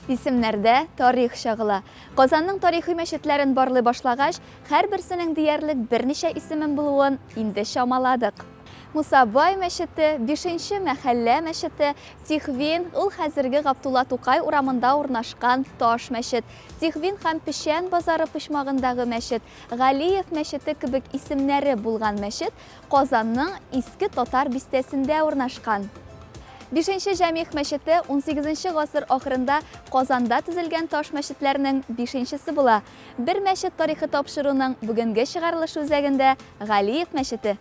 Исемнәрдә тарих чагыла. Казанның тарихи мәчетләрен барлый башлагач, һәрберсенең диярлек берничә исемен булуын инде чамаладык. Мусабай мәчете, Бишенче мәхәллә мәчете, Тихвин, ул хәзерге Габдулла Тукай урамында урнашкан таш мәчет, Тихвин һәм Печән базары почмагындагы мәчет, Галиев мәчете кебек исемнәре булган мәчет Казанның Иске Татар бистәсендә урнашкан. Бишенче Җәмигъ мәчете унсигезенче гасыр ахырында Казанда төзелгән таш мәчетләрнең бишенчесе була. Бер мәчет тарихы тапшыруның бүгенге чыгарылышы үзәгендә Галиев мәчете.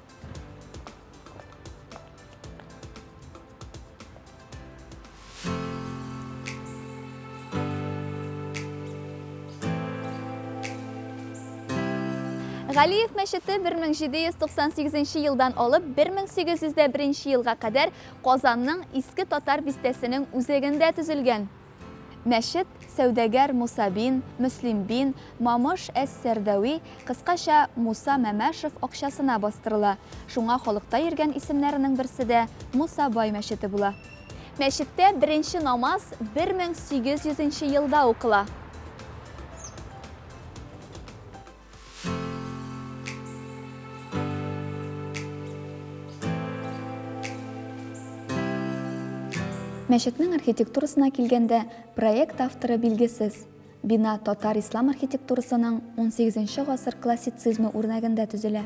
Галиев мәчете 1798 елдан алып 1801 елга кадәр Казанның Иске Татар бистәсенең үзәгендә төзелгән. Мәчет сәүдәгәр Муса бин, Мөслим бин, Мамыш әс-Сәрдәви, кыскача Муса Мәмәшев акчасына бастырыла. Шуңа халыкта йөргән исемнәренең берсе дә Муса бай мәчете була. Мәчеттә беренче намаз 1800 нче елда укыла. Мәчетнең архитектурасына килгәндә, проект авторы билгесез. Бина татар ислам архитектурасының унсигезенче гасыр классицизмы үрнәгендә төзелә.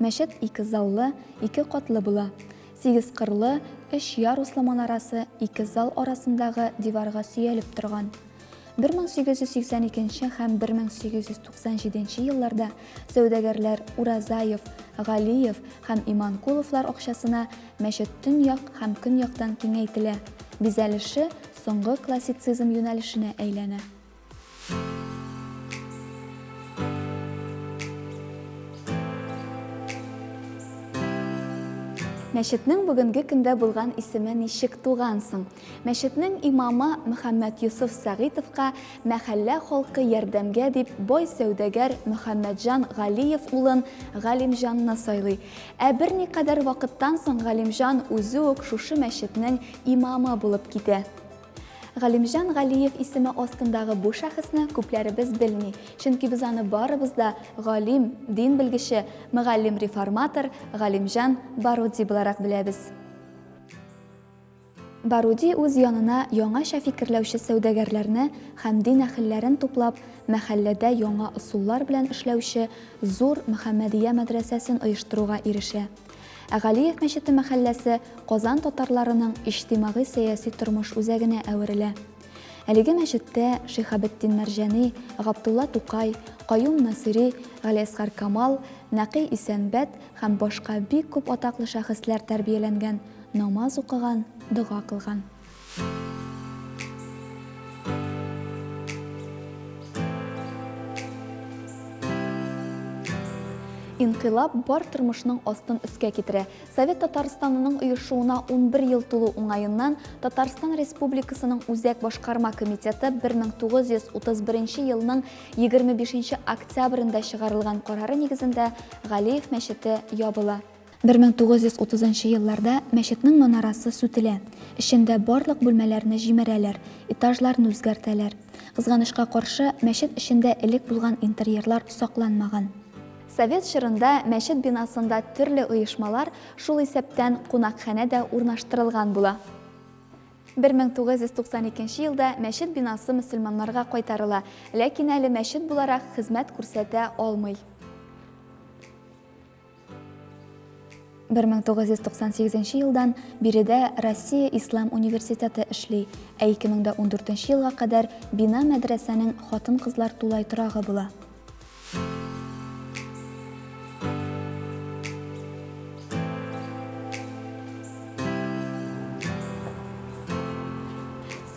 Мәчет ике заллы, ике катлы була. Сигез кырлы, өч яруслы манарасы ике зал арасындагы диварга сөялеп торган. 1882 нче һәм 1897 нче елларда сәүдәгәрләр Уразаев, Галиев һәм Иманкуловлар акчасына мәчет төньяк һәм көньяктан киңәйтелә, бизәлеше соңгы классицизм юнәлешенә әйләнә. Мәчетнең бүгенге көндә булган исеме ничек туган соң? Мәчетнең имамы Мөхәммәтйосыф Сәгыйтовка мәхәллә халкы ярдәмгә дип бай сәүдәгәр Мөхәммәтҗан Галиев улын Галимҗанны сайлый. Ә берникадәр вакыттан соң Галимҗан үзе үк шушы мәчетнең имамы булып китә. Галимҗан Галиев исеме астындагы бу шәхесне күпләребез белми, чөнки без аны барыбыз да галим, дин белгече, мөгаллим-реформатор Галимҗан Баруди буларак беләбез. Баруди үз янына яңача фикерләүче сәүдәгәрләрне һәм дин әһелләрен туплап, мәхәлләдә яңа ысуллар белән эшләүче зур Мөхәммәдия мәдрәсәсен оештыруга ирешә. Ә Галиев мәчете мәхәлләсе Казан татарларының иҗтимагый-сәяси тормыш үзәгенә әверелә. Әлеге мәчеттә Шиһабетдин Мәрҗани, Габдулла Тукай, Каюм Насыйри, Галиәсгар Камал, Нәкый Исәнбәт һәм башка бик күп атаклы шәхесләр тәрбияләнгән, намаз укыган, дога кылган. Инкыйлаб бар тормышның астын өскә китерә. Совет Татарстанының оешуына 11 ел тулу уңаеннан Татарстан Республикасының Үзәк башкарма комитеты 1931 елның 25 октябрендә чыгарылган карары нигезендә Галиев мәчете ябыла. 1930 нчы елларда мәчетнең манарасы сүтелә, эчендә барлык бүлмәләрне җимерәләр, этажларны үзгәртәләр. Кызганычка каршы, мәчет эчендә элек булган интерьерлар сакланмаган. Совет чорында мәчет бинасында төрле оешмалар, шул исәптән кунакханә дә урнаштырылган була. 1992 елда мәчет бинасы мөселманнарга кайтарыла, ләкин әле мәчет буларак хезмәт күрсәтә алмый. 1998 елдан биредә Россия Ислам университеты эшли, ә 2014 елга кадәр бина мәдрәсәнең хатын-кызлар тулай торагы була.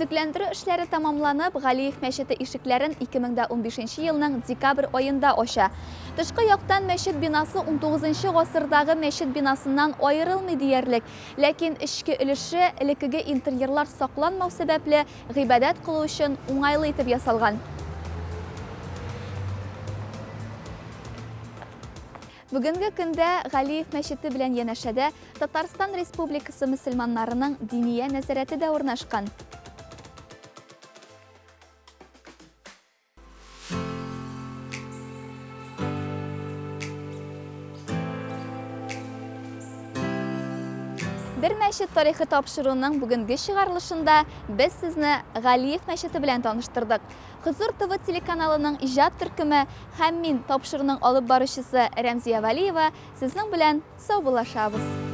Төзекләндерү эшләре тәмамланып, Галиев мәчете ишекләрен 2015 елның декабрь аенда ача. Тышкы яктан мәчет бинасы унтугызынчы гасырдагы мәчет бинасыннан аерылмый диярлек, ләкин эчке өлеше, элеккеге интерьерлар сакланмау сәбәпле, гыйбадәт кылу өчен уңайлы итеп ясалган. Бүгенге көндә Галиев мәчете белән янәшәдә Татарстан Республикасы мөселманнарының Диния нәзарәте дә урнашкан. Мәчет тарихы тапшыруының бүгенге чыгарылышында без сезне Галиев мәчете белән таныштырдык. Хозур ТВ телеканалының иҗат төркеме һәм мин, тапшыруның алып баручысы Рәмзия Вәлиева, сезнең белән саубуллашабыз.